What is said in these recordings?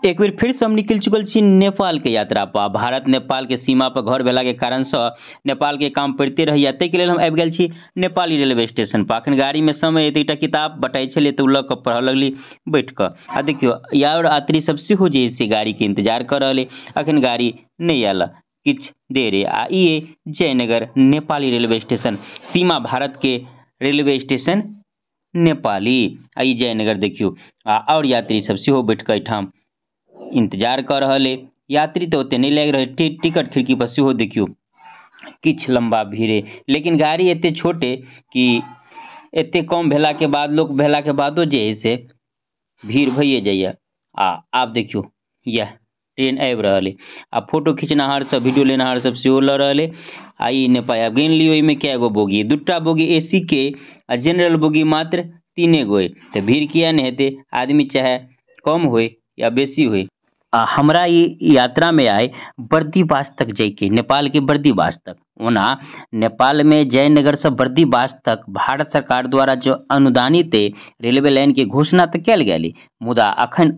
एक बेर फिर से हम निकलि चुकल छी नेपाल के यात्रा पर। भारत नेपाल के सीमा पर घर भेला के कारण से नेपाल के काम पड़िते रहैया, ताहिके लेल हम आबि गेल छी नेपाली रेलवे स्टेशन पर। अखन गाड़ी में समय तऽ एकटा किताब बटाइ छलै तऽ ओ लऽ कऽ पढ़ऽ लगली बैठ कऽ। आ देखियौ आओर यात्री सब सेहो जे से गाड़ी के इंतजार कऽ रहल अइ, अखन गाड़ी नहि आयल किछु देर। आ ई जयनगर नेपाली रेलवे स्टेशन, सीमा भारत के रेलवे स्टेशन नेपाली। आ ई जयनगर देखियौ, आ आओर यात्री सब सेहो बैठ कऽ एहिठाम इंतजार कऽ रहल अइ। यात्री तऽ ओते नहि लागि रहल, टिकट खिड़की पर सेहो देखियौ किछु लंबा भीड़ अइ, लेकिन गाड़ी एते छोट अइ कि एते कम भेला के बाद, लोक भेला के बादो जे है से भीड़ भइए जाइए। आ आब देखियौ यह ट्रेन आबि रहल अइ, आ फोटो खिचनाहर सब, वीडियो लेनहार सब सेहो लऽ रहल अइ। आ ई नेपाल आब गिन लियौ एहिमे कए गो बोगी, दूटा बोगी एसी के आ जनरल बोगी मात्र 3 गो अइ, तऽ भीड़ किया नहि हेतै, आदमी चाहे कम होय या बेसी होय। आ हमरा ई यात्रा में आइ बर्दीवास तक जाइके, नेपाल के बर्दीवास तक। ओना नेपाल में जयनगर से बर्दीवास तक भारत सरकार द्वारा जो अनुदानित रेलवे लाइन के घोषणा तऽ कयल गेल, मुदा अखन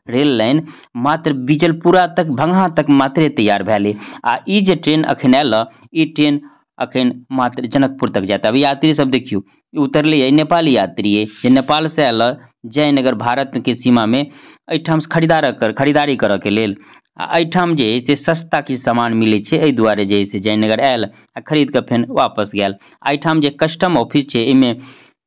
रेल लाइन मात्र बिजलपुरा तक, भंगहा तक मात्रे तैयार भेल। आ ई जे ट्रेन अखन आयल, ई ट्रेन अखन मात्र जनकपुर तक जायत। अब यात्री सब देखियौ उतरले, नेपाली यात्री जे नेपाल से आयल जयनगर भारत के सीमा में एहिठाम खरीदारी करऽ के लेल। आ एहिठाम जे है से सस्ता किछु सामान मिलै छै, एहि दुआरे जे है से जयनगर आयल आ खरीद कऽ फेर वापस गेल। एहिठाम जे कस्टम ऑफिस छै, एहिमे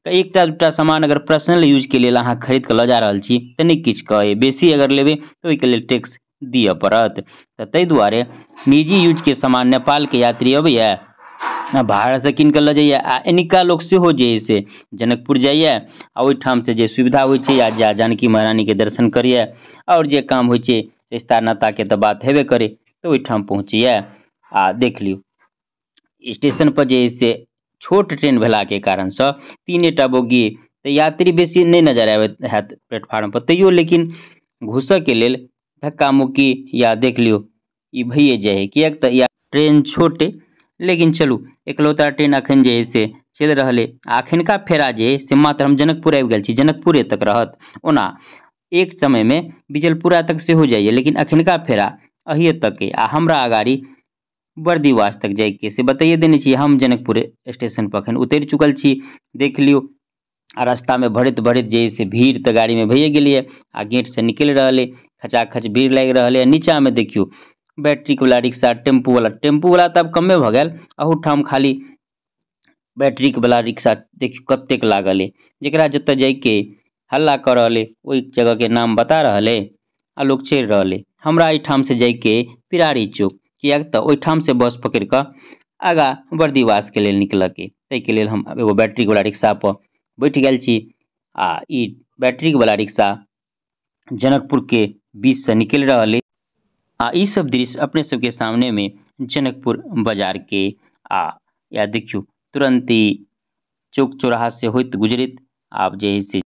एकटा दूटा सामान अगर पर्सनल यूज के लेल अहाँ खरीद कऽ लऽ जा रहल छी तऽ नहि किछु कहै, बेसी अगर लेबै तऽ ओहिके लेल टैक्स दिअ पड़त। तऽ ताहि दुआरे निजी यूज के सामान नेपाल के यात्री अबैया, भारत से कीन कऽ लऽ जाइए। आ एनिका लोक सेहो जे है से जनकपुर जाइए आ ओहिठाम से जे सुविधा होइ छै, या जानकी महारानी के दर्शन करैए, आओर जे काम होइ छै रिश्ता नाता के तऽ बात हेबे करे, तऽ ओहिठाम पहुँचैए। आ देख लियौ स्टेशन पर जे है से छोट ट्रेन भेला के कारण से 3 बोगी, तऽ यात्री बेसी नहि नजर आबैत हैत प्लेटफार्म पर, तैयो लेकिन घुसऽ के लेल धक्का मुक्की या देख लियौ ई भइए जाइ है, किएक तऽ या ट्रेन छोट अइ। लेकिन चलू एकलौता ट्रेन अखन जे है से चलि रहल अइ। आ अखनका फेरा जे है से मात्र हम जनकपुर आबि गेल छी, जनकपुरे तक रहत। ओना एक समय में बिजलपुरा तक सेहो जाइए, लेकिन अखनका फेरा अहिए तक अइ। आ हमरा अगाड़ी बर्दीवास तक जाइके से बताइए देने छी। हम जनकपुर स्टेशन पर अखन उतरि चुकल छी, देख लियौ। आ रास्ता में भरैत भरैत जे है से भीड़ तऽ गाड़ी में भइए गेलैए, आ गेट से निकलि रहल अइ, खचाखच भीड़ लागि रहल अइ। नीचा में देखियौ बैटरी वाला रिक्शा, टेम्पू वाला, टेम्पू वाला तऽ आब कमे भऽ गेल, अहूठाम खाली बैटरी वाला रिक्शा देखियौ कतेक लागल अइ। जकरा जतऽ जाइके हल्ला कऽ रहल अइ, ओहि जगह के नाम बता रहल अइ आ लोक चलि रहल अइ। हमरा एहिठाम से जाइके पिरारी चौक, किएक तऽ ओहिठाम से बस पकड़ि कऽ आगाँ बर्दीवास के लेल निकलऽ के, ताहिके लेल हम एगो बैटरी वाला रिक्शा पर बैठ गेल छी। आ ई बैटरी वाला रिक्शा जनकपुर के बीच से निकलि रहल अइ। आ ई सब दृश्य अपने सबके सामने में जनकपुर बाजार के। आ या देखियौ तुरंत ही चौक चौराहा से होइत गुजरैत आब जे है से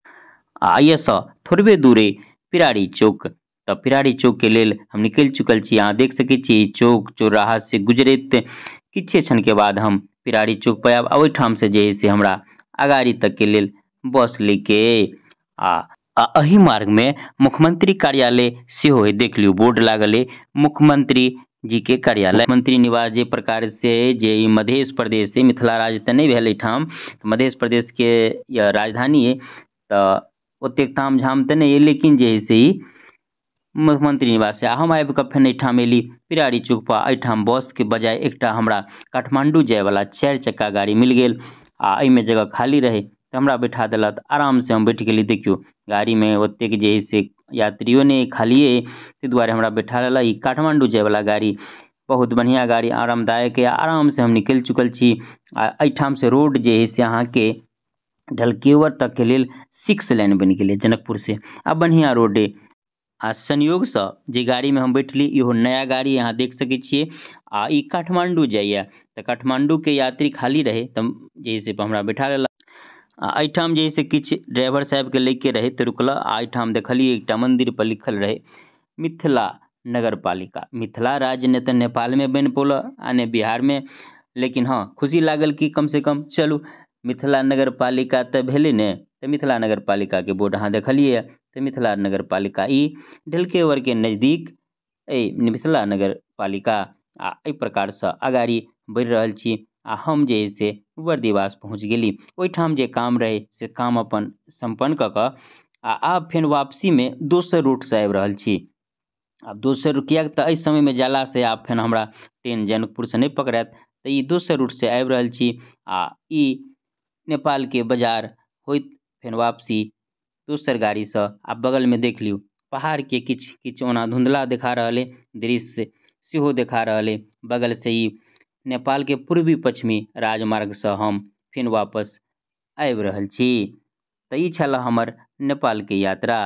आ एहिसँ थोड़बे दूरे पिरारी चौक। तऽ पिरारी चौक के लेल हम निकलि चुकल छी। अहाँ देख सकै छी चौक चौराहा से गुजरैत किछे क्षण के बाद हम पिरारी चौक पर आयब। आ ओहिठाम से जे है से हमरा अगाड़ी तक के लेल बस लैके। आ एहि मार्ग में मुख्यमंत्री कार्यालय सेहो है, देख लियौ बोर्ड लागल है मुख्यमंत्री जी के कार्यालय। मुख्यमंत्री निवास जे प्रकार से जे ई मध्य प्रदेश है, मिथिला राज्य तऽ नहि भेल एहिठाम, मध्य प्रदेश के या राजधानी है, तऽ ओतेक ताम झाम तऽ नहि है, लेकिन जे है से ई मुख्यमंत्री निवास है। आ हम आबि कऽ फेर एहिठाम एली पिरारी चौक पर। एहिठाम बस के बजाय एकटा हमरा काठमांडू जायवला 4 चक्का गाड़ी मिल गेल। आ एहिमे जगह खाली रहे तऽ हमरा बैठा देलक, आराम से हम बैठ गेली। देखियौ गाड़ी में ओतेक जे है से यात्रियो नहि, खालिए, ताहि दुआरे हमरा बैठा लेलक। ई काठमांडू जायवला गाड़ी बहुत बढ़िआँ गाड़ी, आरामदायक है, आराम से हम निकलि चुकल छी। आ एहिठाम से रोड जे है से अहाँके ढलकेवर तक के लेल 6 लाइन बनि गेलै जनकपुर से, आ बढ़िआँ रोड अइ। आ संयोगसँ जे गाड़ी में हम बैठली इहो नया गाड़ी अहाँ देख सकै छियै। आ ई काठमांडू जाइए, तऽ काठमांडू के यात्री खाली रहै तऽ जे है से हमरा बैठा लेलक। आ एहिठाम जे है से किछु ड्राइवर साहेबके लैके रहै तऽ रुकल। आ एहिठाम देखलियै एकटा मंदिर पर लिखल रहै मिथिला नगरपालिका। मिथिला राज्य नहि तऽ नेपालमे बनि पौलक आ नहि बिहारमे, लेकिन हँ खुशी लागल कि कम से कम चलू मिथिला नगरपालिका तऽ भेलै ने। तऽ मिथिला नगरपालिका के बोर्ड अहाँ देखलियै, तऽ मिथिला नगर पालिका ई ढलकेवर के नजदीक एहि मिथिला नगर पालिका आ एहि प्रकारसँ अगाड़ी बढ़ि रहल छी आ हम जे है से बर्दिवास पहुँच गेली। ओहिठाम जे काम रहै से काम अपन सम्पन्न कऽ कऽ आ आब फेर वापसीमे दोसर रूटसँ आबि रहल छी। आब दोसर किएक तऽ एहि समयमे गेलासँ आब फेर हमरा ट्रेन जनकपुरसँ नहि पकड़ायत, तऽ ई दोसर रूटसँ आबि रहल छी आ ई नेपालके बाजार होइत फेर वापसी दोसर गाड़ीसँ। आ बगलमे देख लियौ पहाड़के किछु किछु ओना धुँधला देखा रहल अइ दृश्य सेहो देखा रहल अइ। बगलसँ ई नेपालके पूर्वी पश्चिमी राजमार्गसँ हम फेर वापस आबि रहल छी। तऽ ई छलए हमर नेपालके यात्रा।